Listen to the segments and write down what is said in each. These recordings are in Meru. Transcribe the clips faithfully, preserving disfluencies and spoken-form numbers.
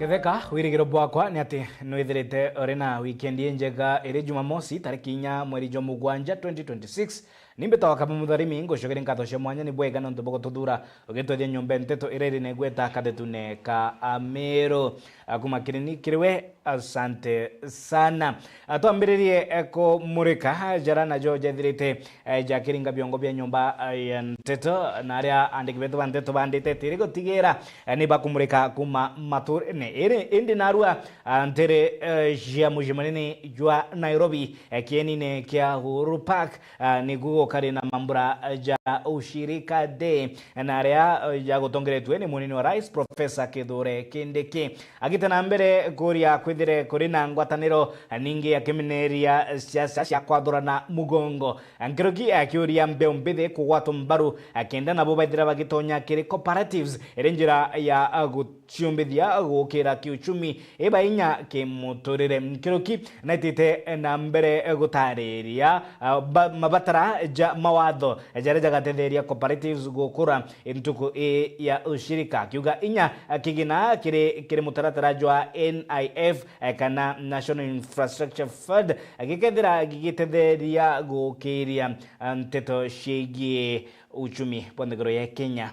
Ketheka, wirigiro bwakwa ni ati nwithirite uri na weekend injega iri Jumamosi, tariki inya mweri jwa mugwanja twenty twenty-six. Ni mbitagwa Kabi Mutharimi, ngucokeria nkatho cia mwanya ni bwega nontu bwa gututhuura ugitwethia nyomba ya nteto iria iri na igweta kathetune ka Amiru. A, kuma kiri ni kiri we, asante sana. A, twambiririe, e, kumurika jara najo jethirite, e, jakiringa biongo bia nyomba, e, ya nteto, na aria andiki betu ba nteto bandite tiri gutigira, e, ni bakumurika kuma maturene. Iri indi narua, a, ntiri, e, cia mucii munene jwa Nairobi, e, kienine kia Uhuru Park, a, niguo gukari na mambura ja Ushirika Day, na aria, e, jagutongeretue ni munini wa rais, Professor Kithure Kindiki. Agite na mbere kuria kwithire kuri na ngwataniro, ningi akimeneria siasa cia kwathurana mugongo. Nkuruki akiuria mbeu mbithi kugwatwa mbaru, kenda nabo baithira bagitonya kiri cooperatives, iri njira ya guciumbithia gukira kiuchumi, iba inya kimuturire. Nkuruki naitite na mbere gutariria, ah, ba-, mabatara ja mawatho jaria jagatetheria cooperatives gukura ntuku ii ya ushirika, akiuga inya kigina kiri, kiri mutaratara jwa N I F, eh, kana National Infrastructure Fund, eh, gikethira gigitetheria gukiria, eh, nteto ciigii uchumi bwa nthiguru ya Kenya.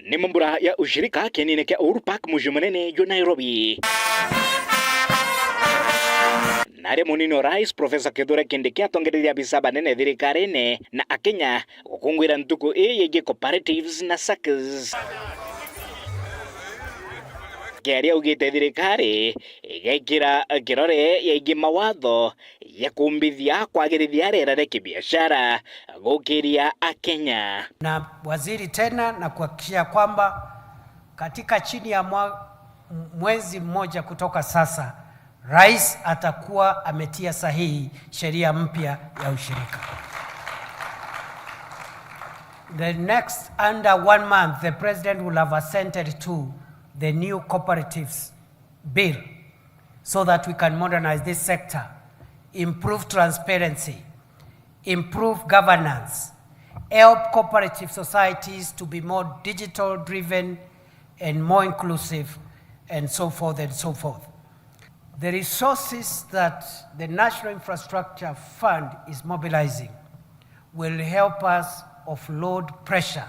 Ni mambura ya ushirika kienine kia Uhuru Park, mucii munene jwa Nairobi. Naria munini wa rais, Professor Kithure Kindiki, atongereria abisa banene thirikarine na Akenya gukungwira ntuku ii yegii cooperatives na saccos. Kiaria augite thirikari igekira kirore yegii mawatho ya kumbithia kwagirithia riera ria kibiashara gukiria Akenya. Na waziri tena na kuhakikishia kwamba katika chini ya mwa-, mwezi mmoja kutoka sasa, rais atakuwa ametia sahihi sheria mpya ya ushirika. The next, under one month, the president will have assented to the new cooperatives bill so that we can modernize this sector, improve transparency, improve governance, help cooperative societies to be more digital driven and more inclusive, and so forth and so forth. The resources that the National Infrastructure Fund is mobilizing will help us offload pressure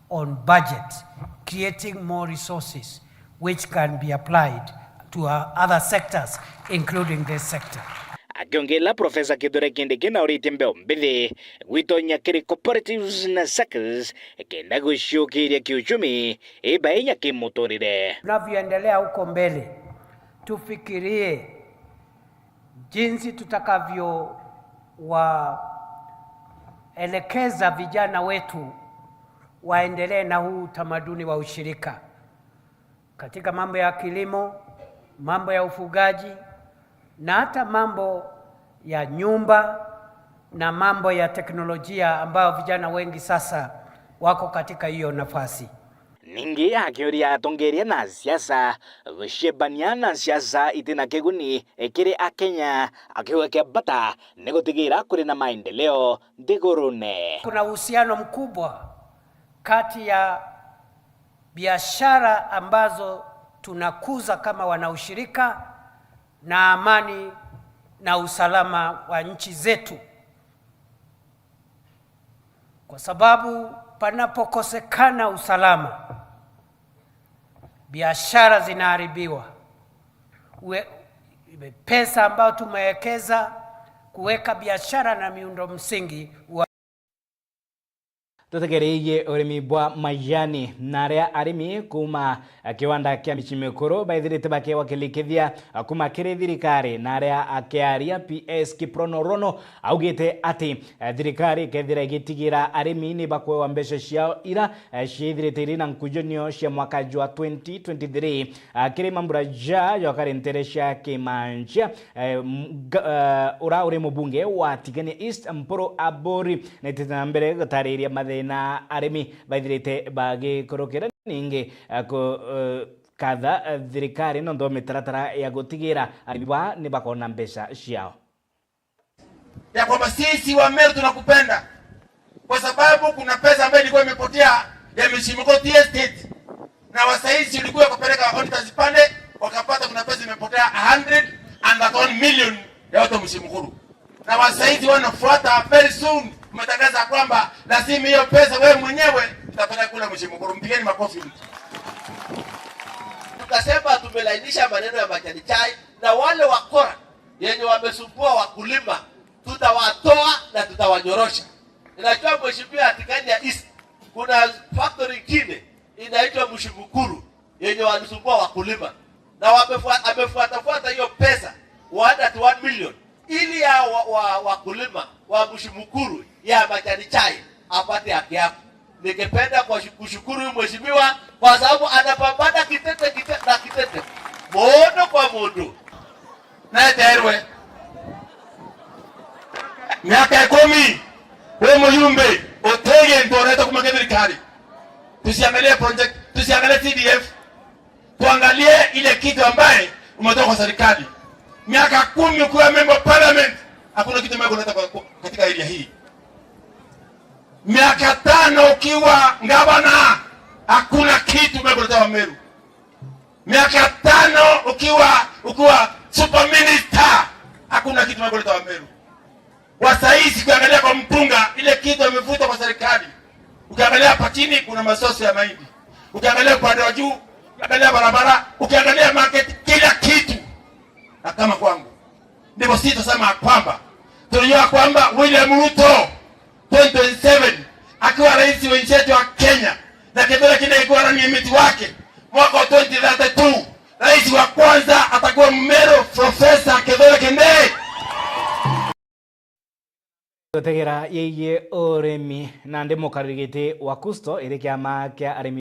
on budget, creating more resources which can be applied to our other sectors, including this sector. Akiongela, Professor Kithure Kindiki nauritie mbeu mbithi gwitonya kiri cooperatives na saccos kenda guciukiria kiuchumi, iba inya kimuturire. Tunavyoendelea huko mbele, tufikirie jinsi tutakavyowaelekeza vijana wetu waendelee na huu utamaduni wa ushirika katika mambo ya kilimo, mambo ya ufugaji, na hata mambo ya nyumba na mambo ya teknolojia, ambao vijana wengi sasa wako katika hiyo nafasi. Ningi akiuria atongeria na siasa guciebania na siasa itina kiguni kiri Akenya, akiuga kia bata ni gutigira kuri na maendeleo nthigurune. Kuna uhusiano mkubwa kati ya biashara ambazo tunakuza kama wanaushirika na amani na usalama wa nchi zetu, kwa sababu panapokosekana usalama, biashara zinaharibiwa. Ue-, pesa ambayo tumewekeza kuweka biashara na miundo msingi wa Tutegereirie urimi bwa majani, na aria arimi kuuma kiwanda kia Michi Mikuru baithirite bakiwakilikithia kuuma kiri thirikari, na aria akiaria P S Kiprono Rono augite ati, eh, thirikari ikethira igitigira arimi ni bakwewa mbeca ciao ira, eh, ciithirite iri na nkujanio cia mwaka jwa twenty twenty-three. Ah, kiri mambura ja jwa kari ntere cia Kimanjia, eh, m-, ga-, eh, ura uri mubunge wa Tigania East, Mpuru Aburi, naitite na mbere gutariria mathina arimi baithirite bagikurukira, ningi, eh, ku-, eh, katha, eh, thirikari nontu bwa mitaratara ya gutigira arimi ba ni bakona mbeca ciao. Ya kwamba sisi wa Meru tunakupenda kwa sababu kuna pesa ambayo ilikuwa imepotea ya Mheshimiwa Mukuru Tea Estate, na wasaizi ulikuwa kupeleka auditors pale, wakapata kuna pesa imepotea a hundred and thirty-one million ya watu wa Mheshimiwa Mukuru. Na wasaizi wanafuata, very soon umetangaza kwamba lazima hiyo pesa wewe mwenyewe utapeleka kule Mheshimiwa Mukuru. Mpigeni makofi. Tukasema tumelainisha maneno ya majani chai, na wale wakora yenye wamesumbua wakulima tutawatoa na tutawanyorosha. Ninajua Mheshimiwa, Tigania East kuna factory ingine inaitwa Mheshimiwa Mukuru yenye walisumbua wakulima, na wamefua-, amefuatafuata hiyo pesa, one hundred one million, ili ya wa, wa, wakulima wa Mheshimiwa Mukuru ya majani chai apate haki yako. Ningependa kwa shu-, kushukuru huyu mheshimiwa kwa sababu anapambana kitete, kitete na kitete mono kwa mono. Neterwe miaka ikumi, wi mujumbe, uti gintu ureta kuma kiri thirikari. Tusiangalie project, tusiangalie C D F, tuangalie ile kitu ambaye umetoka kwa serikali. Miaka kumi ukiwa member of parliament, hakuna kitu umekuleta kwa, kwa, katika area hii. Miaka tano ukiwa gavana, hakuna kitu umekuleta wa Meru. Miaka tano ukiwa, ukiwa super minister, hakuna kitu umekuleta wa Meru. Wasaizi, ukiangalia kwa mpunga, ile kitu amevuta kwa serikali. Ukiangalia hapa chini kuna masosi ya mahindi. Ukiangalia upande wa juu, ukiangalia barabara, ukiangalia market, kila kitu. Na kama kwangu, ndivyo sisi tunasema ya kwamba tunajua kwamba William Ruto twenty twenty-seven akiwa rais wa nchi yetu ya Kenya na Kithure Kindiki akiwa running mate wake mwaka wa twenty thirty-two, rais wa kwanza atakuwa Mmeru, Professor Kithure Kindiki. Gutegera yeigie urimi, nandi mukariri giti wa Kusto iri kiama kia arimi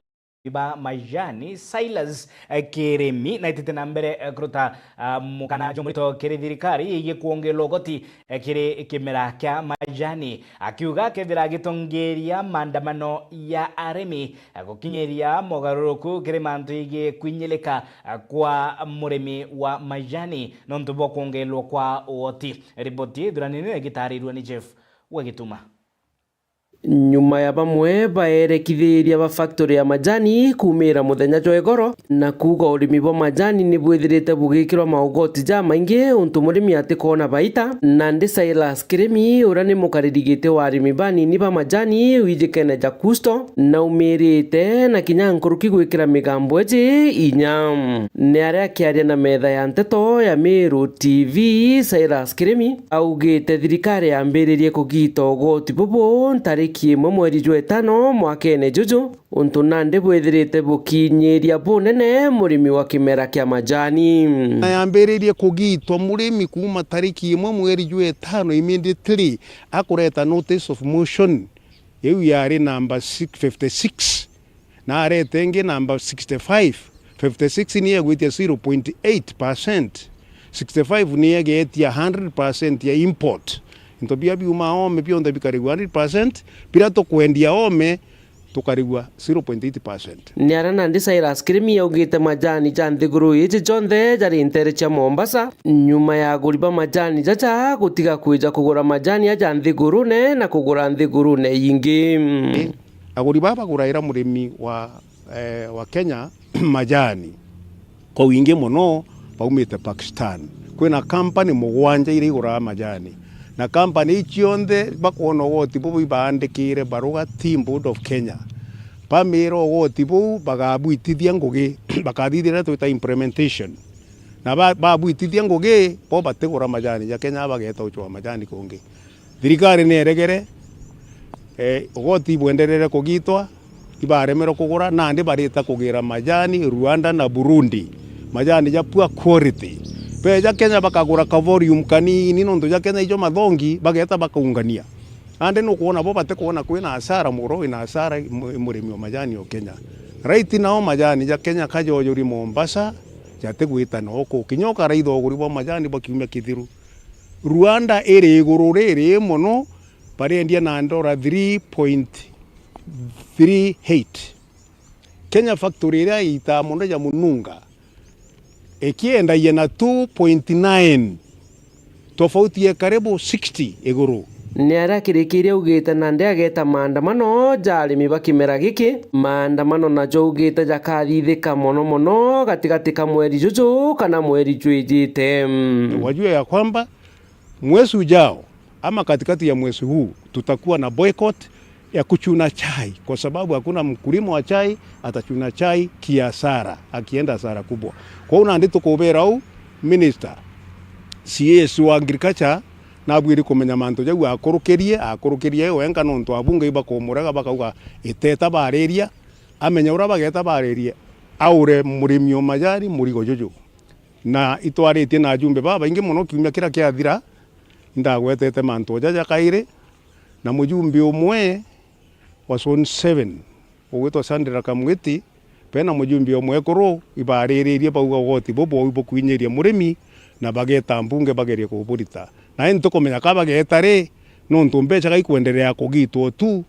ba majani, Silas, eh, Kirimi, naitite na mbere, eh, kuruta, ah, mukana jumurito kiri thirikari yeigie kwongerwa ugoti, eh, kiri kimera kia majani, akiuga kethira agitongeria maandamano ya arimi, eh, gukinyiria mogaruruku kiri mantu yeigie kwinyilika, eh, kwa murimi wa majani nontu bwa kwongerwa kwa ugoti. Riboti ithurani niyo igitarirua ni Jeff Wegituma. Nyuma ya bamwe baerekithiria ba factory ya majani kuumira muthenya jwa igoro na kuuga urimi bwa majani ni bwithirite bugikirwa maugoti jamaingi untu murimi atikwona baita, nandi Silas Kirimi, uria ni mukariri giti wa arimi banini ba majani wijikene ja Kusto, naumirite na kinya nkuruki gwikira migambo iji inya. Ni aria akiaria na metha ya nteto ya Meru T V, Silas Kirimi augite thirikari yambiririe kugita ugoti bubu ntariki imwe mweri jwa itano mwakene juju, untu nandi bwithirite bukinyiria bunene murimi wa kimera kia majani. Na yambiririe kugitwa murimi kuuma tariki imwe mweri jwa itano immediately akureta notice of motion. Iu yari namba six, fifty-six. Na arete ingi namba sixty-five. Fifty-six ni egwitia zero point eight percent. Sixty-five ni egetia hundred percent ya import. Into bia biuma oome bionthe bikarigua hundred percent, bira tukwendia oome tukarigua zero point eight percent. Ni aria nandi Silas Kirimi augite majani ja nthiguru iji jonthe jari ntere cia Mombasa, nyuma ya aguri ba majani jaja gutiga kwija kugura majani aja nthigurune na kugura nthigurune ingi. Aguri baa baguraira murimi wa, eh, wa Kenya majani kwa wingi mono baumite Pakistan. Kwina kampani mugwanja iria iguraga majani, na kampani ii cionthe bakwona ugoti bubu ibaandikire baruga Tea Board of Kenya. Bamira ugoti buu bagabwitithia ngugi, bakathithia iria twita implementation. Na ba-, babwitithia ngugi, bo batigura majani ja Kenya, bageta ucwa majani kungi. Thirikari ni eregere, eh, ugoti ibwenderere kugitwa, ibaremerwe kugura, nandi barita kugira majani Rwanda na Burundi, majani ja poor quality. Beja Kenya bakagura ka volume kanini, nontu ja Kenya ijo mathongi, bageta bakaungania. Nandi nukwona bo batikwona kwina hasara, muguro wina hasara, mu-, murimi wa majani o Kenya. Right now majani ja Kenya kajojuri Mombasa, jatigwita noku. Kinya ukaraitha uguri bwa majani bwa kiumia kithiru. Rwanda iri iguru riri mono, barendia na ndora three point three eight. Kenya factory iria iitaa mono ja Mununga, ikiendagia na two point nine, tofauti ya karibu sixty iguru. Ni aria akirikirie augite nandi ageta maandamano ja arimi ba kimera giki, maandamano najo augite jakathithika mono mono gatigati ka mweri juju kana mweri jwijite. Wajue ya kwamba mwezi ujao ama katikati ya mwezi huu tutakuwa na boycott ya kuchuna chai, kwa sababu hakuna mkulima wa chai atachuna chai kiasara, akienda hasara kubwa. Kwa hiyo nandi tukubera uu, minister, C A S wa agriculture, nabwiri kumenya mantu jau akurukirie, akurukirie wenka, nontu abunge ibakumurega bakauga iteta bariria, amenye uria bageta bariria, aure murimi o majani murigo juju. Na itwaritie na ajumbe babaingi mono kiumia kiria kiathira, indagwetete mantu o jaja kairi, na mujumbe umwe wa Zone seven, ugwitwa Sandra Kamwiti, bena mujumbe o mwekuru, ibariririe bauga ugoti bubwou bukwinyiria murimi, na bageta mbunge bagerie kuburita. Na indi tukumenya ka bageta ri, nontu mbeca gaikwenderea kugitwo tu,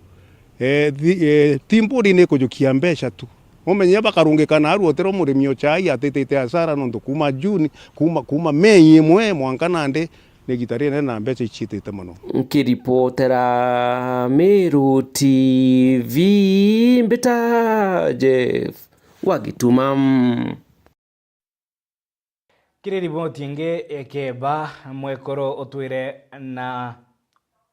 eh, thi-, eh, ti mburi ni kujukia mbeca tu. Umenye bakarungika naru utiro murimi o chai atitite hasara, nontu kuma June, kuma, kuma Mei imwe mwanka nandi, ni igita rinene na mbeca iciitite mono. Nkiripotera Meru T V, mbita Jeff wa Gituma. Kiri riboti ingi, Keba Mwekuru utwire na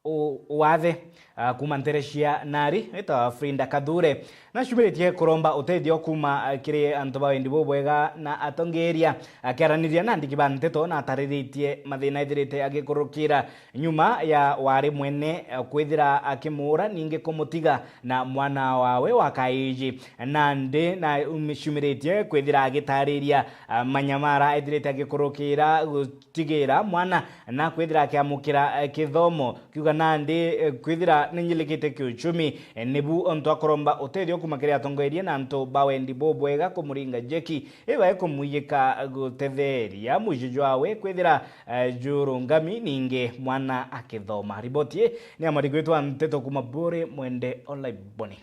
u-, wathe, ah, kuuma ntere cia Nari, witwa Frida Kathure, nacumiritie kuromba utethio kuuma, ah, kiri antu ba wendi bubwega na atongeria. Akiaraniria na andiki ba nteto, natariritie mathina ethirite agikurukira nyuma ya wari mwene, ah, kwithira akimuura, ningi kumutiga na mwana wawe wa kaiji. Nandi nacumiritie kwithira agitariria, ah, manyamara ethirite agikurukira gutigira mwana na kwithira akiamukira, eh, kithomo, kiuga nandi, eh, kwithira ninyilikite kiuchumi, eh, nibu ontu akuromba utethio kuuma kiri atongoria na antu ba wendi bubwega kumuringa jeki, ibae kumwiyika gutetheria mucii jwawe kwithira, eh, jurungami, ningi mwana akithoma. Riboti ii ni ya mwandiki wetu wa nteto kuuma Buri, Mwende Olaiboni.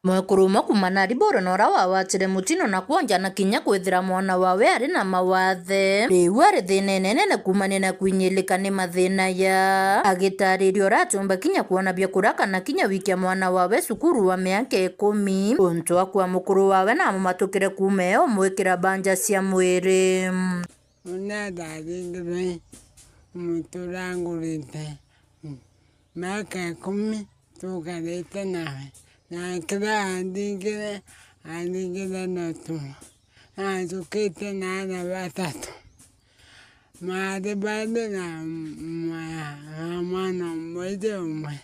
Mwekuru umwe kuuma Nariboro na uria wawatire mutino na kwonja na kinya kwithira mwana wawe ari na mawathe, riu ari thina inenene kuumania na kwinyilika ni mathina ya. Agitariria uria atiumba kinya kwona biakuria kana kinya wikia mwana wawe cukuru wa miaka ikumi, untu akua mukuru wawe na amumatukire kuuma e umwikira banja cia mwiri. Una ndathingirwe mutura ngurite miaka ikumi tukarite nawe, na kiria andingire, andingire no tu, na njukite na aana batatu, maari bairi na mwa-, na mwana umwe iji umwe.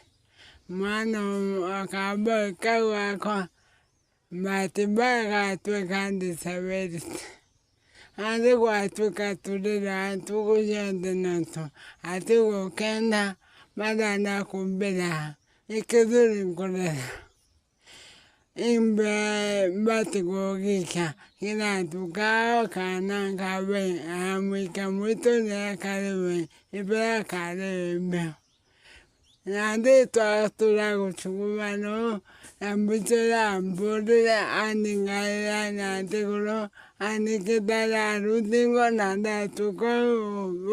Mwana umwe akamba ikau akwa, but bagatwika disability. Ati gwatwika turira ntuku cionthe nontu ati gukenda bathana kumbira ikithuri nkurera. Imbe bati gugikia kiratu kao kana nkabe amwika mwitu ni akariwe ibe akariwe mbeo. Nandi twatura gucuguma nuu, na mbichira amburire aningaira na nthiguru, anikitara ruthingo na ndatuka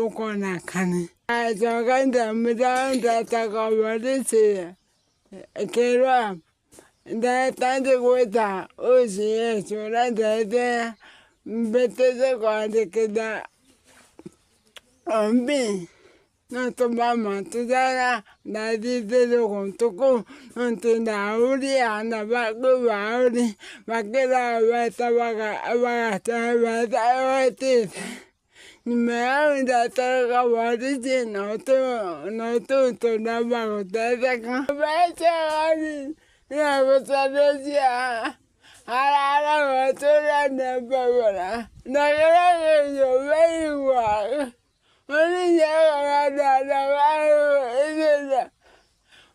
ukona kani. Acoka ndamwira ndataga warisi kirwa ndeta ndigwita uci Yesu uria ndete mbitite kwandikitha ombi. Nontu bwa mantu jaria ndathithirie guntu kuu, nontu ndauri aana baku bauri, bakira beta baga-, bagata beta wetite. Nyuma yau ndatoroka borisi, na utu, na utu tunda bagutetheka. Beca gari, niagutethia arara gutura na mbabura, na kiria kintu baigua. Uni njaga na dada wao ithina.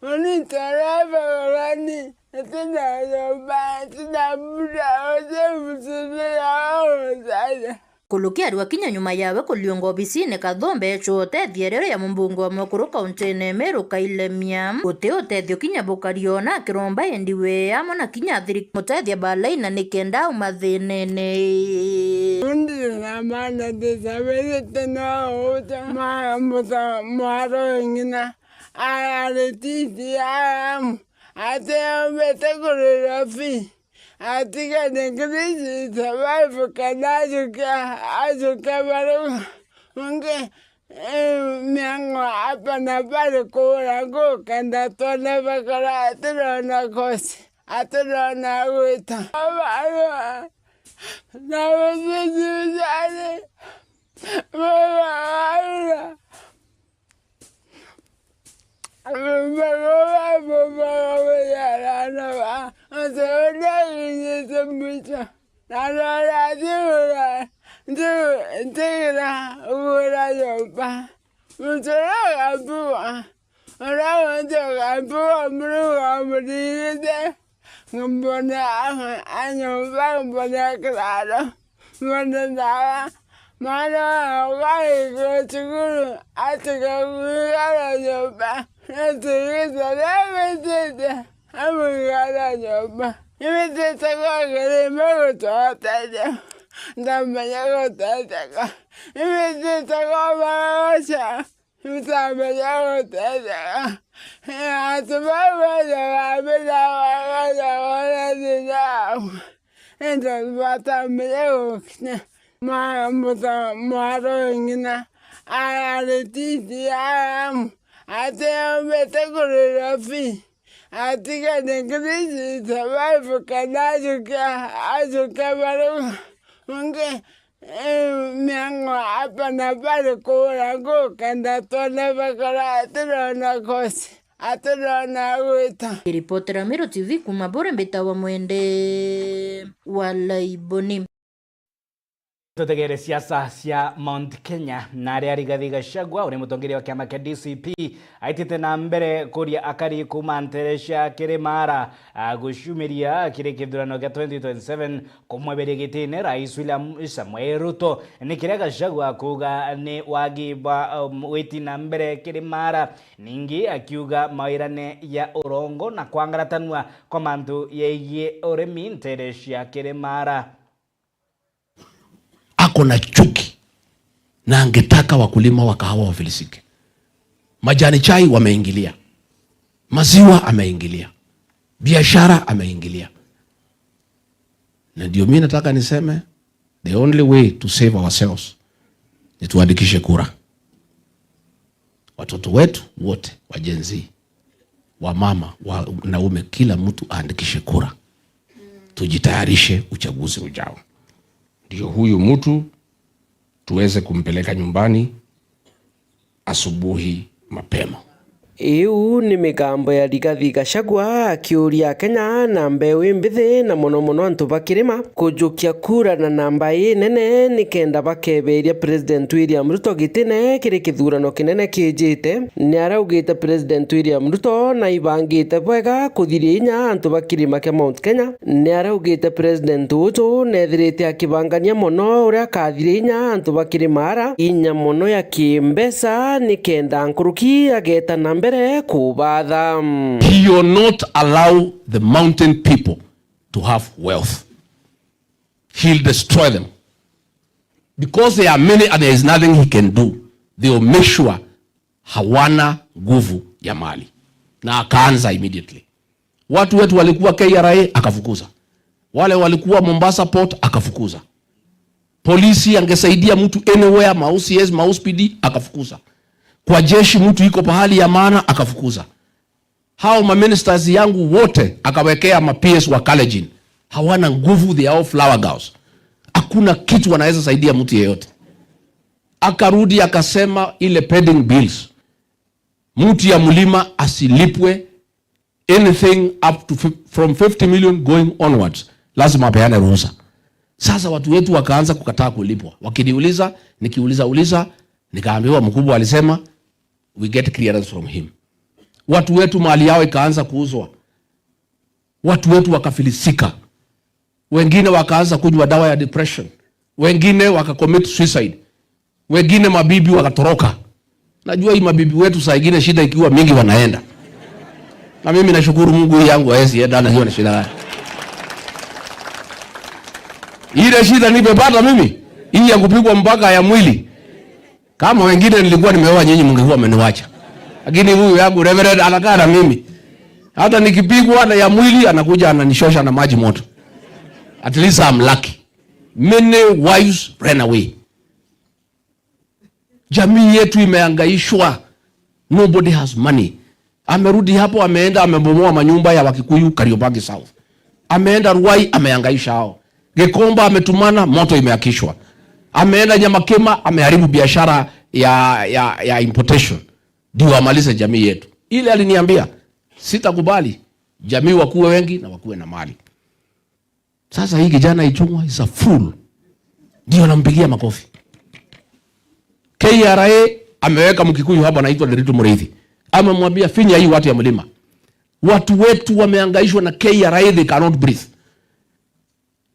Uni ntaraba wani, tina nyomba, tina muda, uje mutumia wao msaada. Kuluki arua kinya nyuma yawe kuriunga obisine Kathombe ecwa utethia riria ya mumbunge wa mwekuru kauntine Meru Kailemia. Guti utethio kinya bukariona akiromba indi we amwe na kinya athiri mutethia balaina nikenda auma thinene. Ndiri na mwana ndisabirite no uja ma-, muta-, mwaro ng'ina arari T C R M, atiombete kurira fi, atigane ngiri survive kana ajukia, ajukia baruga. Ungi, eh, miango hapa na pale kuura nguu kenda twone bakora atirona kosi, atirona gwita. Barua, na mucici uciari, baba warura. Baba, baba, baba, yarana ba, ose uria ginyite mwicho. Na rora thigura, ntigira gwira nyomba. Muntu uria ugambuga, uria wonthe ugambuga, Murungu amuririte. Ngambonea anyomba, ngambonea kiraro, mbone ndawa. Mwana wa ugaikira cukuru, atiga gwikara nyomba, na tigita ria bitite. Amwigana nyomba. Imitite gwa kirima gutotethia. Ndamenya gutetheka. Imitite gwa maragoca. Ndamenya gutetheka. Antu bau bothe bamenya wagaca wona thina yao. Indi batamenya gukinya. Mwa-, muta-, mwaro ng'ina. Arari T C R M. Atiombete kurira fi. Atigane ngiri survive kana ajukia, ajukia baruga. Ungi, eh, miango hapa na pale kuura nguu kenda twone bakora atirona kosi, atirona gwita. Ripotera Meru T V kuuma Buuri, mbitawa Mwende wa Laiboni. Tutegere siasa cia Mount Kenya, na aria Rigathi Gachagua, uria mutongeria wa kiama kia D C P, aitite na mbere kuria akari kuuma ntere cia Kirimara, a, gucumiria kiri kithurano kia twenty twenty-seven kumweberia gitine Rais William Samoei Ruto. Ni kiria Gachagua akuuga ni wagi bwa, um, witi na mbere Kirimara, ningi akiuga mawirane ya urongo na kwangaratanua kwa mantu yegie urimi ntere cia Kirimara. Ako na chuki na angetaka wakulima wa kahawa wafilisike. Majani chai wameingilia, maziwa ameingilia, biashara ameingilia. Na ndio mimi nataka niseme, the only way to save ourselves ni tuandikishe kura. Watoto wetu wote wa Gen Z, wamama, wanaume, kila mtu aandikishe kura. Tujitayarishe uchaguzi ujao. Ndio huyu mtu tuweze kumpeleka nyumbani asubuhi mapema. Iu ni migambo ya Rigathi Gachagua akiuria Akenya na mbeu imbithi na mono mono antu ba Kirima kujukia kura na namba inene nikenda bakeberia President William Ruto gitine kiri kithurano kinene kijite. Niaraugite President William Ruto naibangite bwega kuthiria inya antu ba kirima kia Mount Kenya. Niaraugite President uju neethirite akibangania mono uria akathiria inya antu ba Kirimara, inya mono ya kimbeca, nikenda nkuruki ageeta na mbere kubatha. He will not allow the mountain people to have wealth. He'll destroy them. Because they are many and there is nothing he can do, they will make sure hawana nguvu ya mali. Na akaanza immediately. Watu wetu walikuwa K R A, akafukuza. Wale walikuwa Mombasa Port, akafukuza. Polisi angesaidia mtu anywhere, ma O C S, ma O C P D, akafukuza. Kwa jeshi, mtu iko pahali ya maana, akafukuza. Hao ma ministers yangu wote akawekea ma P S wa Kalenjin. Hawana nguvu, they are all flower girls. Hakuna kitu wanaweza saidia mtu yeyote. Akarudi akasema ile pending bills, mtu ya mlima asilipwe anything up to fif-, from fifty million going onwards, lazima apeane ruhusa. Sasa watu wetu wakaanza kukataa kulipwa. Wakiniuliza, nikiuliza uliza, nikaambiwa mkubwa alisema, we get clearance from him. Watu wetu mali yao ikaanza kuuzwa. Watu wetu wakafilisika. Wengine wakaanza kunywa dawa ya depression. Wengine wakacommit suicide. Wengine mabibi wakatoroka. Najua hii mabibi wetu saa ingine shida ikiwa mingi wanaenda. Na mimi nashukuru Mungu hii yangu haezi enda, na hiyo ni shida gani? Ile shida nimepata mimi, hii ya kupigwa mpaka ya mwili. Kama wengine nilikuwa nimeoa nyinyi, mngekuwa mmeniwacha. Lakini huyu yangu Reverend anakaa na mimi. Hata nikipigwa na ya mwili, anakuja ananishosha na maji moto. At least I'm lucky. Many wives ran away. Jamii yetu imehangaishwa. Nobody has money. Amerudi hapo, ameenda amebomoa manyumba ya Wakikuyu Kariobangi South. Ameenda Ruai, amehangaisha hao. Gikomba ametumana, moto imeakishwa. Ameenda Nyamakima, ameharibu biashara ya, ya, ya importation. Ndio amalize jamii yetu. Ile aliniambia, sitakubali. Jamii wakuwe wengi na wakuwe na mali. Sasa hii kijana Ichung'wa is a fool. Ndio nampigia makofi. K R A ameweka Mkikuyu hapa anaitwa Nderitu Muriithi. Amemwambia, "Finya hii watu ya mlima." Watu wetu wamehangaishwa na K R A, they cannot breathe.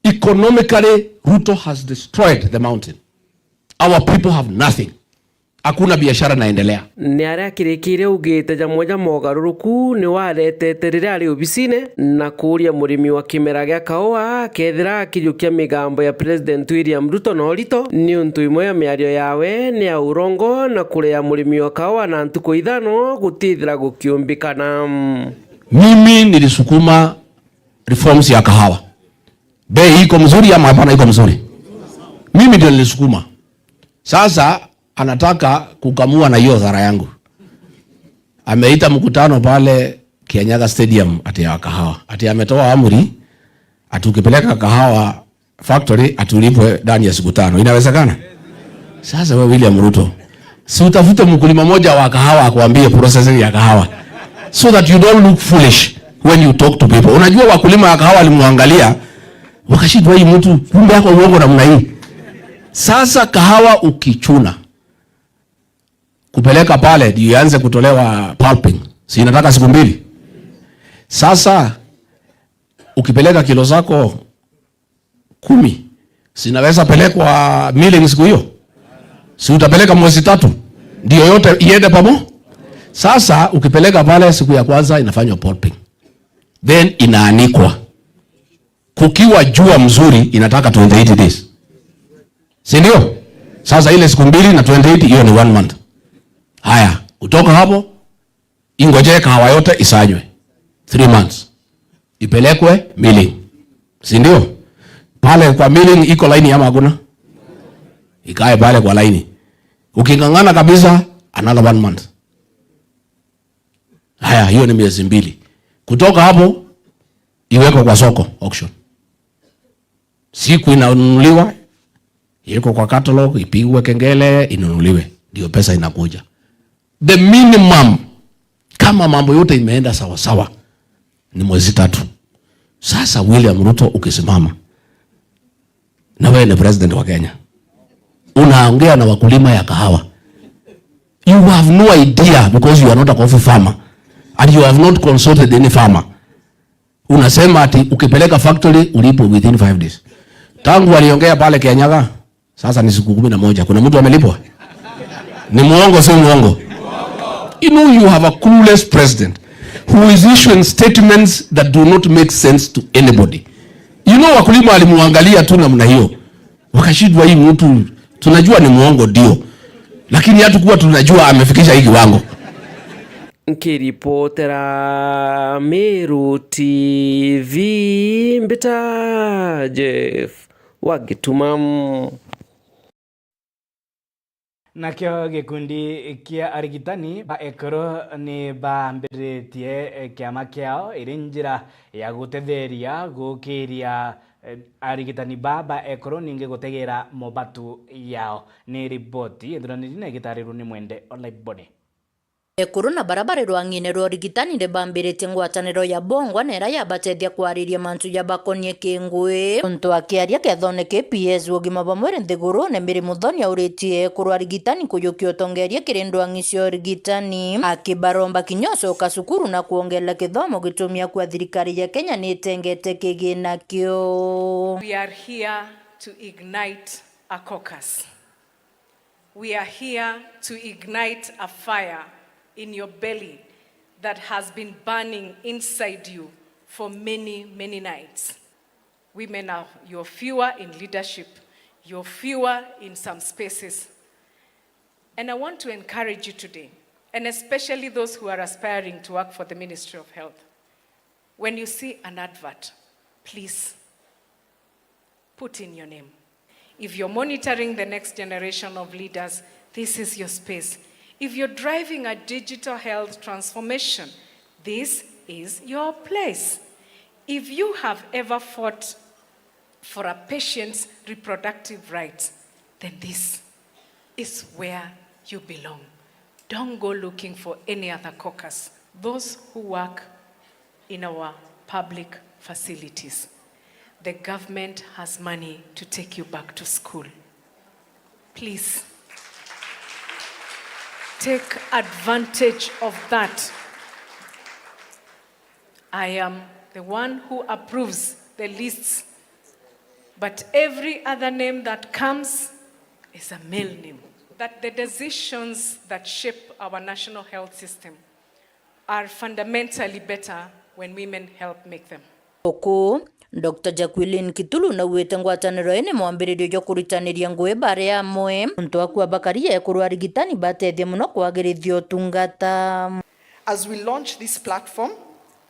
Economically, Ruto has destroyed the mountain. Our people have nothing. Hakuna biashara inaendelea. Ni aria akirikire ugite jamwe ja mogaruruku ni waretete riria ari obisine na kuuria murimi wa kimera gia kaua akethira akijukia migambo ya President William Ruto na urito, niuntu imwe ya miario yawe ni ya urongo na kurea murimi wa kaua na ntuku ithano gutithira gukiumbikana. Mimi nilisukuma reforms ya kahawa. Bei iko mzuri ama hapana iko mzuri? Mimi ndio nilisukuma. Sasa anataka kukamua na hiyo dhara yangu. Ameita mkutano pale Kianyaga Stadium ati ya kahawa. Ati ametoa amri, ati ukipeleka kahawa factory, ati ulipwe ndani ya siku tano. Inawezekana? Sasa wewe William Ruto, si utafute mkulima moja wa kahawa akuambie processing ya kahawa, so that you don't look foolish when you talk to people. Unajua wakulima ya kahawa walimwangalia, wakashindwa, "Hii mtu kumbe yako uongo namna hii." Sasa kahawa ukichuna, kupeleka pale ndio ianze kutolewa pulping, si inataka siku mbili? Sasa ukipeleka kilo zako kumi, sinaweza pelekwa milling siku hiyo? Si utapeleka mwezi tatu ndio yote iende pamo? Sasa ukipeleka pale, siku ya kwanza inafanywa pulping, then inaanikwa. Kukiwa jua mzuri inataka twenty eight days, si ndio? Sasa ile siku mbili na twenty eight, hiyo ni one month. Haya, kutoka hapo ingojee kahawa yote isanywe, three months, ipelekwe milling, si ndio? Pale kwa milling iko laini ama hakuna? Ikae pale kwa laini. Uking'ang'ana kabisa, another one month. Haya, hiyo ni miezi mbili. Kutoka hapo iwekwe kwa soko, auction. Siku inanunuliwa, iko kwa catalog, ipigwe kengele, inunuliwe, ndio pesa inakuja. The minimum, kama mambo yote imeenda sawa sawa, ni mwezi tatu. Sasa William Ruto ukisimama, na wewe ni president wa Kenya, unaongea na wakulima ya kahawa. You have no idea because you are not a coffee farmer and you have not consulted any farmer. Unasema ati ukipeleka factory ulipwe within five days. Tangu aliongea pale Kianyaga, sasa ni siku kumi na moja. Kuna mtu amelipwa? Ni muongo, si muongo? You know, you have a clueless president who is issuing statements that do not make sense to anybody. You know, wakulima walimwangalia tu namna hiyo, wakashindwa, "Hii mtu tunajua ni muongo ndio, lakini hatukuwa tunajua amefikisha hii kiwango." Nkiripotera Meru T V, mbita Jeff wa Gituma. Nakio gikundi kia arigitani ba ekuru ni bambiritie kiama kiao iri njira ya gutetheria gukiria, eh, arigitani ba ba ekuru ningi gutegera mobatu yao. Ni riboti ithuraniri na igitarirwo ni Mwende Olaiboni. Ekuru na bara bari rwang'ine rwa urigitani ni bambiritie ngwataniro ya bongwa na iria yabatethia kwariria mantu jabakonie kingui. Untu akiaria kethone ki P S ugima bwa mwiri nthigurune, Mary Muthoni auritie ekuru arigitani kujukia utongeria kiri ndwang'i cia urigitani, akibaromba kinya ucoka cukuru na kwongerera kithomo gitumi akua thirikari ya Kenya ni itengete kigina kio. We are here to ignite a caucus. We are here to ignite a fire in your belly that has been burning inside you for many, many nights. Women are, you're fewer in leadership, you're fewer in some spaces. And I want to encourage you today and especially those who are aspiring to work for the Ministry of Health, when you see an advert, please put in your name. If you're monitoring the next generation of leaders, this is your space. If you're driving a digital health transformation, this is your place. If you have ever fought for a patient's reproductive rights, then this is where you belong. Don't go looking for any other caucus. Those who work in our public facilities, the government has money to take you back to school. Please take advantage of that. I am the one who approves the lists, but every other name that comes is a male name. That the decisions that shape our national health system are fundamentally better when women help make them. Uku, Doctor Jacqueline Kitulu naugite ngwataniro ii ni mwambiririo jwa kuritaniria ngugi bari amwe. Untu wa kuba bakaria ekuru arigitani batethia muno kwagirithia utungata. As we launch this platform,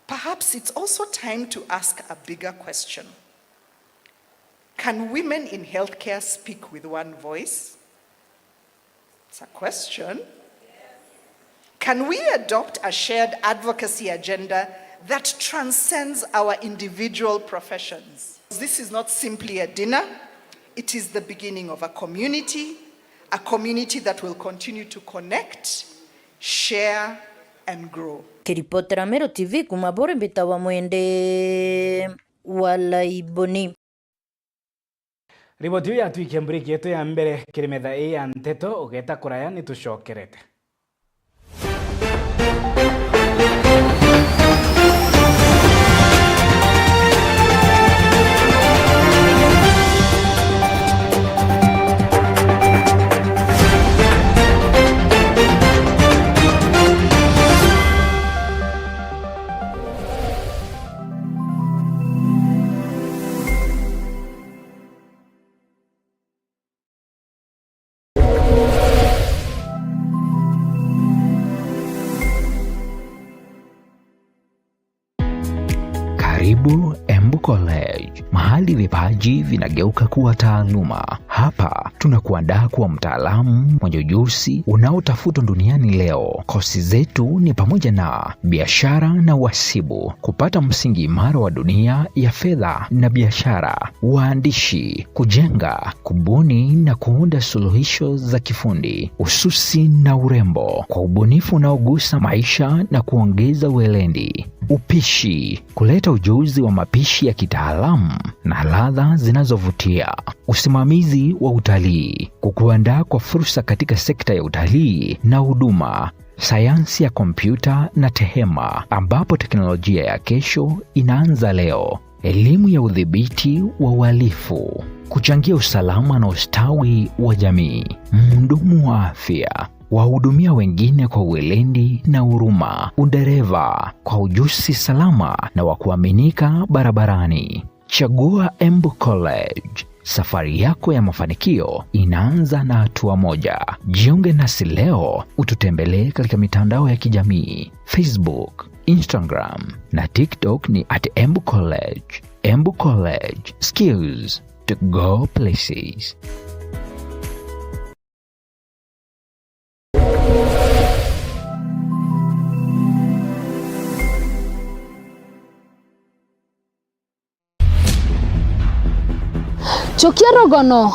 perhaps it's also time to ask a bigger question. Can women in healthcare speak with one voice? It's a question. Can we adopt a shared advocacy agenda that transcends our individual professions? This is not simply a dinner, it is the beginning of a community, a community that will continue to connect, share, and grow. Kiripotera Meru T V kuma Buri, mbitawa Mwende wa Laiboni. Riboti iu yatwikia mburiki yetu ya mbere kiri metha ii ya nteto, ugeta kuraya ni tucokerete. Karibu Embu College, mahali vipaji vinageuka kuwa taaluma. Hapa tunakuandaa kuwa mtaalamu mwenye ujuzi unaotafutwa duniani leo. Kosi zetu ni pamoja na biashara na uhasibu, kupata msingi imara wa dunia ya fedha na biashara, uandishi, kujenga, kubuni na kuunda suluhisho za kifundi, ususi na urembo, kwa ubunifu unaogusa maisha na kuongeza weledi, upishi, kuleta ujuzi wa mapishi ya kitaalamu na ladha zinazovutia, usimamizi wa utalii, kukuandaa kwa fursa katika sekta ya utalii na huduma, sayansi ya kompyuta na tehema, ambapo teknolojia ya kesho inaanza leo, elimu ya udhibiti wa uhalifu, kuchangia usalama na ustawi wa jamii, mhudumu wa afya, wahudumia wengine kwa weledi na huruma, udereva kwa ujuzi salama na wa kuaminika barabarani. Chagua Embu College. Safari yako ya mafanikio inaanza na hatua moja. Jiunge nasi leo, ututembelee katika mitandao ya kijamii, Facebook, Instagram na TikTok ni at Embu College. Embu College, skills to go places. Njukia rugono.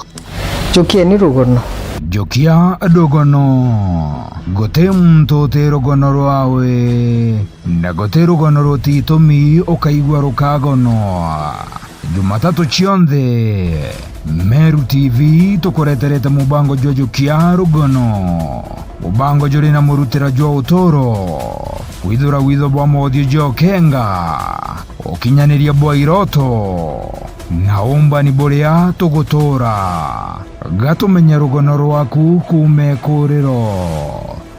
Njukieni rugono. Njukia rugono. Guti muntu uti rugono rwawe, na guti rugono rutitumi ukaigua rukagonwa. Jumatatu cionthe, Meru T V tukureterete mubango jwa Njukia rugono. Mubango juri na murutira jwa uturo, kwithura witho bwa mothiu jwa ukenga, ukinyaniria bwa iroto, na umbani buria tugutura. Gatumenye rugono rwaku kuuma ikuriro.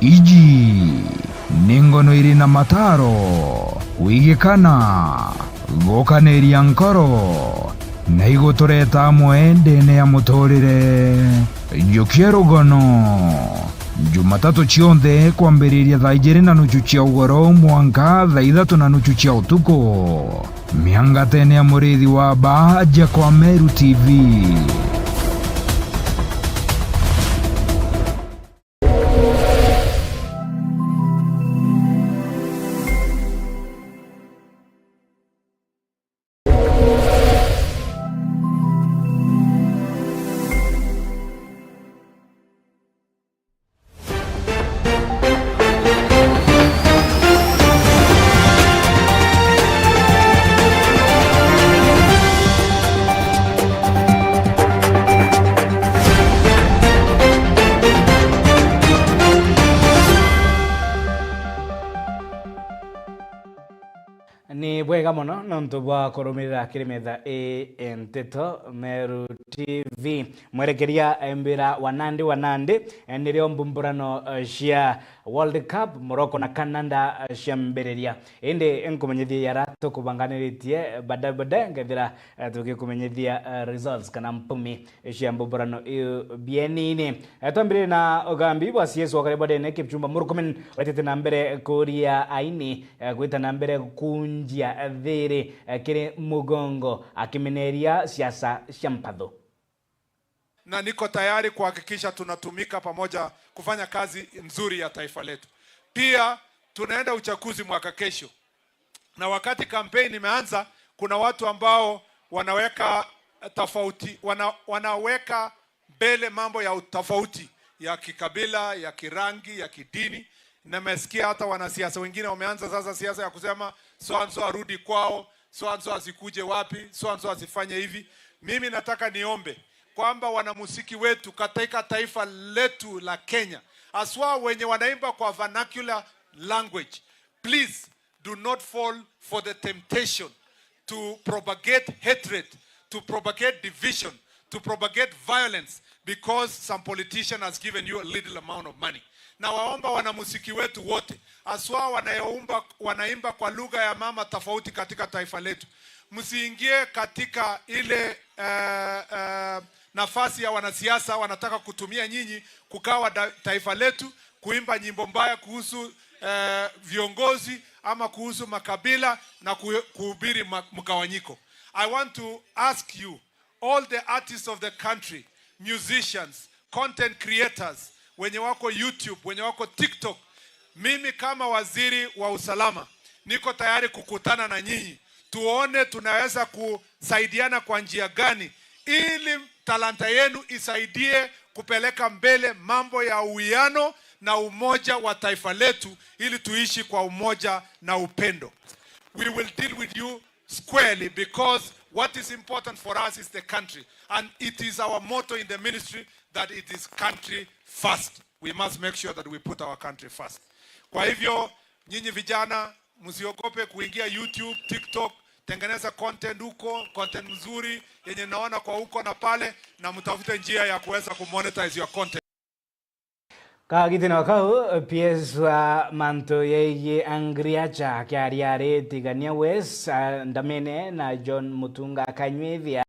Iji ni ngono iri na mataro, kwigikana, gukaniria nkoro, na igutureta amwe ndene ya muturire. Njukia rugono, Jumatatu cionthe kwambiriria thaa ijiri na nuchu cia ugoro mwanka thaa ithatu na nuchu cia utuku. Miangatene ya Murithi wa Ba, aja kwa Meru T V. Ni bwega mono nontu bwa kurumirira kiri metha ii ya Nteto Meru T V. Mwerekeria embira wa nandi wa nandi, eh, nirio mbumburano, eh, cia World Cup, Morocco na Canada, eh, ciambiriria. Indi nkumenyithie yara tukubanganiritie, eh, baadaye baadaye nkethira, eh, tugikumenyithia, eh, results kana mpumi cia mbumburano iu bienini. Eh, twambiririe na ugambi bwa C S wa Karibwadene Kipchumba Murkomen, wetete na mbere kuria aini, eh, gwita na mbere kunjia thiri, eh, kiri mugongo, akimeneria siasa cia mpatho. Na niko tayari kuhakikisha tunatumika pamoja kufanya kazi nzuri ya taifa letu. Pia tunaenda uchaguzi mwaka kesho. Na wakati kampeni imeanza, kuna watu ambao wanaweka tofauti, wana-, wanaweka mbele mambo ya utofauti ya kikabila, ya kirangi, ya kidini. Nimesikia hata wanasiasa wengine wameanza sasa siasa ya kusema so and so arudi kwao, so and so asikuje wapi, so and so asifanye hivi. Mimi nataka niombe kwamba wanamuziki wetu katika taifa letu la Kenya, haswa wenye wanaimba kwa vernacular language, please do not fall for the temptation to propagate hatred, to propagate division, to propagate violence because some politician has given you a little amount of money. Na waomba wanamuziki wetu wote, haswa wanayoumba-, wanaimba kwa lugha ya mama tofauti katika taifa letu, msiingie katika ile, eh, eh, nafasi ya wanasiasa wanataka kutumia nyinyi kugawa da-, taifa letu, kuimba nyimbo mbaya kuhusu, eh, viongozi ama kuhusu makabila na ku-, kuhubiri ma-, mgawanyiko. I want to ask you, all the artists of the country, musicians, content creators, wenye wako YouTube, wenye wako TikTok, mimi kama waziri wa usalama, niko tayari kukutana na nyinyi, tuone tunaweza kusaidiana kwa njia gani ili talanta yenu isaidie kupeleka mbele mambo ya uwiano na umoja wa taifa letu, ili tuishi kwa umoja na upendo. We will deal with you squarely because what is important for us is the country, and it is our motto in the ministry that it is country first. We must make sure that we put our country first. Kwa hivyo, nyinyi vijana, msiogope kuingia YouTube, TikTok, tengeneza content huko, content mzuri yenye naona kwa huko na pale, na mtafute njia ya kuweza kumonetize your content. Kagitino kau, P S wa mantu yegie Angriacha akiaria ari Tigania West, a, ndamene na John Mutunga Kanywithia,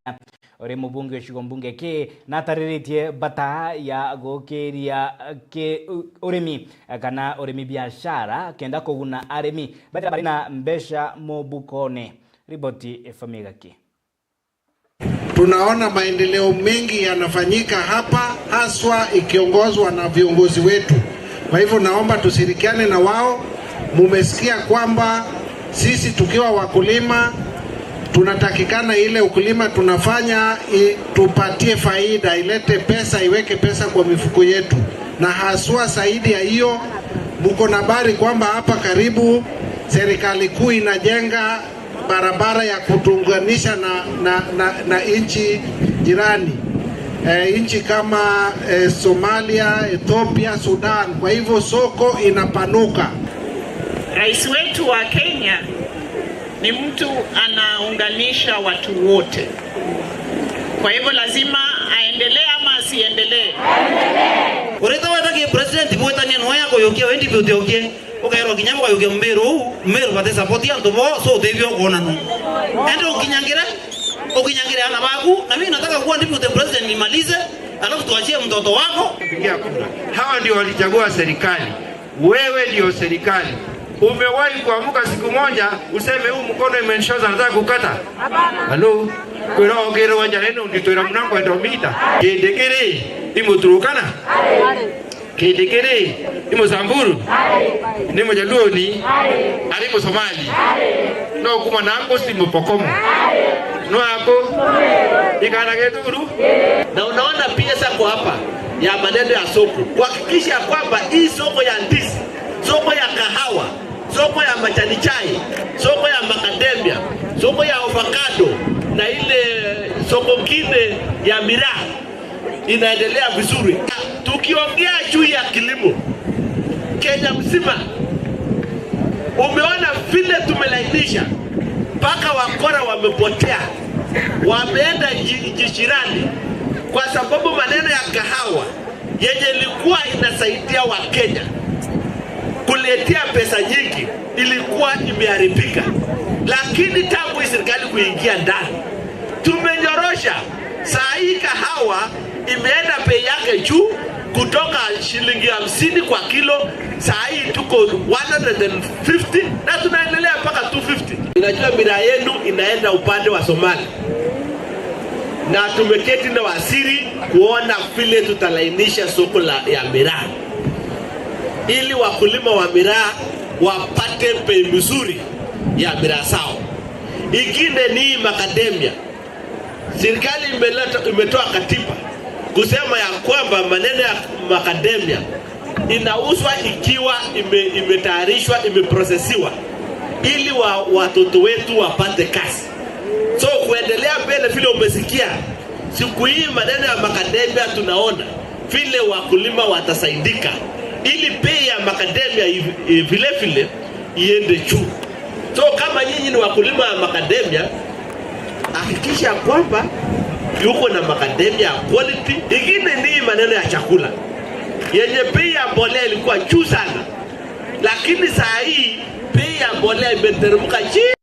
uri mubunge wa gicigo mbunge ki, natariritie bata ya gukiria ki u-, urimi, kana urimi biashara, kenda kuguna arimi baria bari na mbeca mubukone. Riboti ifamigaki. Tunaona maendeleo mengi yanafanyika hapa, haswa ikiongozwa na viongozi wetu. Kwa hivyo naomba tushirikiane na wao. Mumesikia kwamba sisi tukiwa wakulima, tunatakikana ile ukulima tunafanya itupatie faida, ilete pesa, iweke pesa kwa mifuko yetu. Na haswa zaidi ya hiyo, mko na habari kwamba hapa karibu serikali kuu inajenga barabara ya kutuunganisha na, na, na, na nchi jirani, eh, nchi kama, eh, Somalia, Ethiopia, Sudan. Kwa hivyo soko inapanuka. Rais wetu wa Kenya ni mtu anaunganisha watu wote. Kwa hivyo lazima aendelee ama asiendelee? Ureta weta ki president bwetania noya kuyukia wendi butiokie. Ukairwa kinya bukayukia Mbiru uu, Mbiru bati support antu bo, so utethio ukwona nu. Ende ukinyangire. Ukinyangire ana baku, na mimi nataka kuwa deputy president nimalize, alafu tuachie mtoto wako. Pigia kura. Hawa ndio walichagua serikali. Wewe ndio serikali. Umewahi kuamka siku moja useme, "Huu mkono imenishoza, nataka kukata"? Halo? Kwira ogere wa njara ino nditwira muna nkwenda umita. Kindikiri, imuturukana? Kindikiri, i Musamburu? Ni Mujaluoni? Ari Musomali? No kuma na Agosti Mupokomo? No ako? Ikana getu buru? Na unaona P S ako hapa ya maneno ya soko, kuhakikisha kwamba hii soko ya ndizi, soko ya kahawa, soko ya majani chai, soko ya macadamia, soko ya avocado na ile soko ngine ya miraa inaendelea vizuri. Tukiongea juu ya kilimo, Kenya mzima umeona vile tumelainisha, mpaka wakora wamepotea, wameenda nchi, nchi jirani, kwa sababu maneno ya kahawa yenye ilikuwa inasaidia Wakenya kuletea pesa nyingi ilikuwa imeharibika, lakini tangu hii serikali kuingia ndani, tumenyorosha. Saa hii kahawa imeenda bei yake juu kutoka shilingi hamsini kwa kilo, saa hii tuko one hundred and fifty na tunaendelea mpaka two fifty. Ninajua miraa yenu inaenda upande wa Somali, na tumeketi na waziri kuona vile tutalainisha soko la, ya miraa ili wakulima wa miraa wapate bei mzuri ya miraa zao. Ingine ni macadamia. Serikali imeleta, imetoa katiba kusema ya kwamba maneno ya macadamia inauzwa ikiwa ime-, imetayarishwa, imeprosesiwa ili wa, watoto wetu wapate kazi. So kuendelea mbele, vile umesikia siku hii maneno ya macadamia, tunaona vile wakulima watasaidika ili bei ya macadamia i-, i-, vile vile iende juu. So kama nyinyi ni wakulima wa macadamia, hakikisha kwamba yuko na macadamia ya quality. Ingine ni maneno ya chakula yenye bei ya mbolea ilikuwa juu sana, lakini saa hii bei ya mbolea imeteremka chini.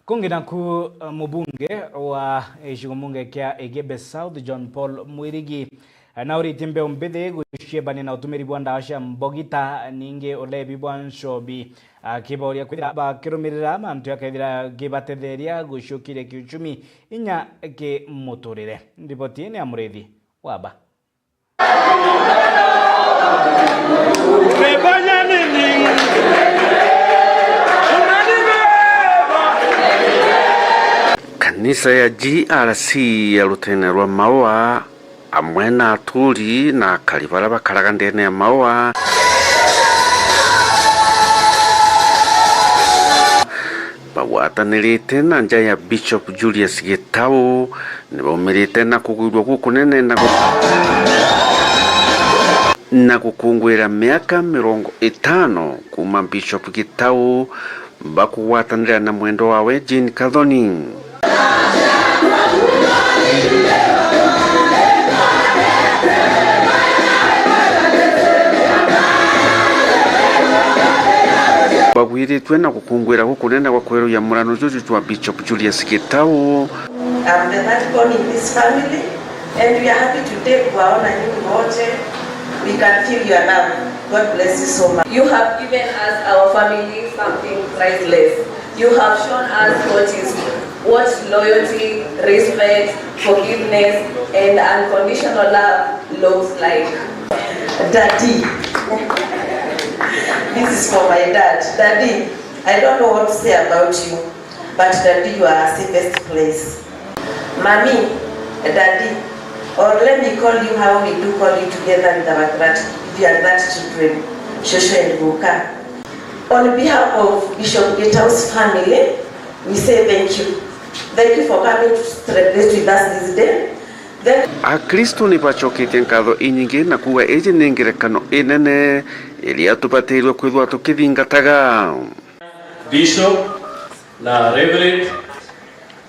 Kungi naku, uh, mubunge wa gicigo mbunge kia Igembe South, John Paul Mwirigi, uh, nauritie mbeu mbithi guciebania na utumiri bwa ndawa cia mbogita, ningi ulevi bwa nchobi, akiboria kwithira bakirumirira mantu akethira gibatetheria guciukiria kiuchumi inya kimuturire. Riboti ii ni ya Murithi Waba. Kanisa ya G R C ya rutene rwa Maua, amwe na aturi na akari baria bakaraga ndene ya Maua, bagwatanirite na nja ya Bishop Julius Gitau, nibaumirite na kugwirua gukunene na gu-, na gukunguira miaka mirongo itano kuuma Bishop Gitau bakugwatanira na mwendwa wawe Jane Kathoni. Bagwiritue na gukunguira gukunene gwa kweruria murano juju jwa Bishop Julius Gitau. I'm the third born in this family, and we are happy today kuwaona nyinyi wote. We can feel your love. God bless you so much. You have given us, our family, something priceless. You have shown us what is, what loyalty, respect, forgiveness, and unconditional love looks like. Daddy. This is for my dad. Daddy, I don't know what to say about you, but Daddy, you are our safest place. Mommy, Daddy, or let me call you how we do call you together with our grat-, if you are gratitude to him, Shosho and Guka. On behalf of Bishop Gitau's family, we say thank you. Thank you for coming to celebrate with us this day. Thank Akristo ni bacoketie nkatho inyingi na kuuga iji ni ngerekano inene iria tubatairwe kwithwa tukithingataga. Bishop na Reverend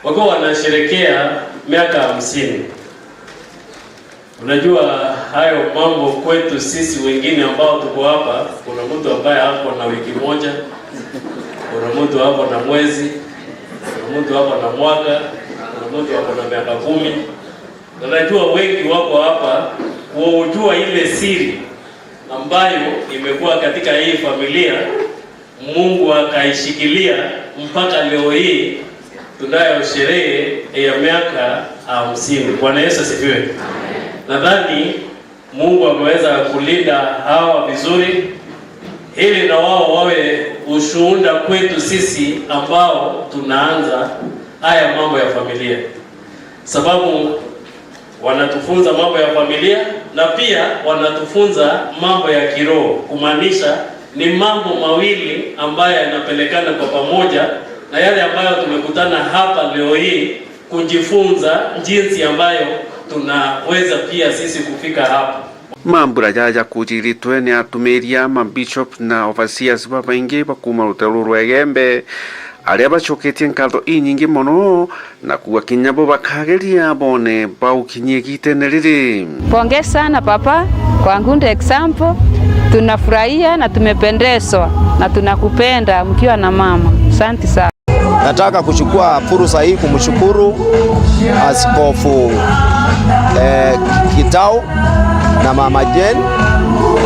wakiwa wanasherekea miaka hamsini. Unajua hayo mambo kwetu sisi wengine ambao tuko hapa, kuna mtu ambaye ako na wiki moja, kuna mtu ako na mwezi, kuna mtu ako na mwaka. Mtu ako na miaka kumi. Na najua wengi wako hapa kujua ile siri ambayo imekuwa katika hii familia, Mungu akaishikilia mpaka leo hii tunayo sherehe ya miaka hamsini. Bwana Yesu asifiwe. Nadhani Mungu ameweza kulinda hawa vizuri, ili na wao wawe ushuhuda kwetu sisi ambao tunaanza haya mambo ya familia, sababu wanatufunza mambo ya familia na pia wanatufunza mambo ya kiroho, kumaanisha ni mambo mawili ambayo yanapelekana kwa pamoja, na yale ambayo tumekutana hapa leo hii kujifunza jinsi ambayo tunaweza pia sisi kufika hapo. Mambura jaja jakujiritwe ni atumiria, mabishop na overseers babaingi ba kuuma ruteere rwa Igembe, aria bacoketie nkatho inyingi mono na kuuga kinya bo bakageria bone baukinyie igitene riri. Pongezi sana papa kwa good example, tunafurahia na tumependezwa na tunakupenda mkiwa na mama. Asante sana. Nataka kuchukua fursa hii kumshukuru Askofu, eh, Kitau na Mama Jane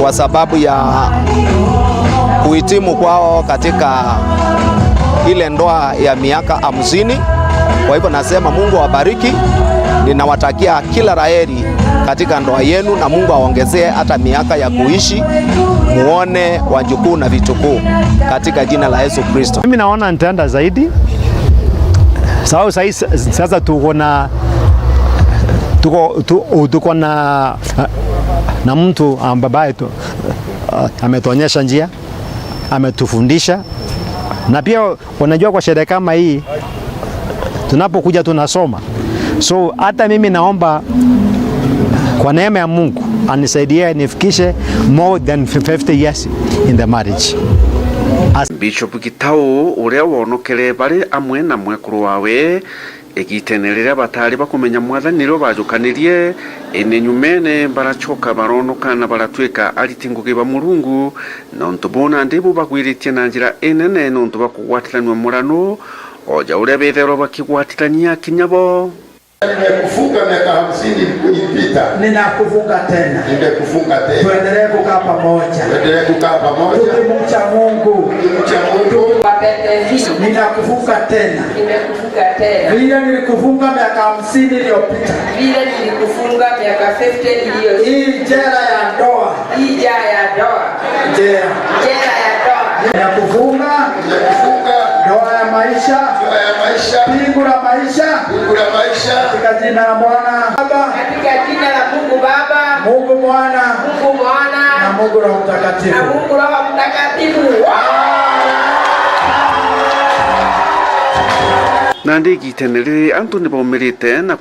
kwa sababu ya kuhitimu kwao katika ile ndoa ya miaka hamsini. Kwa hivyo nasema Mungu awabariki. Ninawatakia kila la heri katika ndoa yenu na Mungu aongezee hata miaka ya kuishi, muone wajukuu na vitukuu katika jina la Yesu Kristo. Mimi naona nitaenda zaidi. Sababu sasa, sasa tuko na, tuko, tu-, tuko na, na mtu ambaye tu-, ametuonyesha njia, ametufundisha. Na pia unajua kwa sherehe kama hii, tunapokuja tunasoma. So hata mimi naomba kwa neema ya Mungu anisaidie nifikishe more than fifty years in the marriage. As- Bishop Gitau, uria wonokere bari amwe na mwekuru wawe, igitene riria batari bakumenya mwathani nirio bajukanirie, indi nyumene baracoka baronoka na baratuika ariti ngugi ba Murungu, na untu buu nandi bubagwiritie na njira inene niuntu bwa kugwatiranua murano, o ja uria bethairwa bakigwatithania kinya bo. Nimekufunga miaka hamsini ilipita. Ninakufunga tena. Nimekufunga tena. Tuendelee kukaa pamoja. Tuendelee kukaa pamoja. Tukimcha Mungu. Tukimcha Mungu. Wa Bethel. Ninakufunga tena. Nimekufunga tena. Vile nilikufunga miaka hamsini iliyopita. Vile nilikufunga miaka fifty iliyopita. Hii jela ya ndoa. Hii jela ya ndoa. Jela. Jela ya ndoa. Ninakufunga. Ninakufunga. Ndoa ya maisha. Ndoa ya maisha. Pingu la maisha. Pingu la maisha. Katika jina la Bwana Baba. Katika jina la Mungu Baba. Mungu Mwana. Mungu Mwana. Na Mungu Roho Mtakatifu. Na Mungu Roho Mtakatifu. Nandi igitene riri antu ni baumirite na kwi-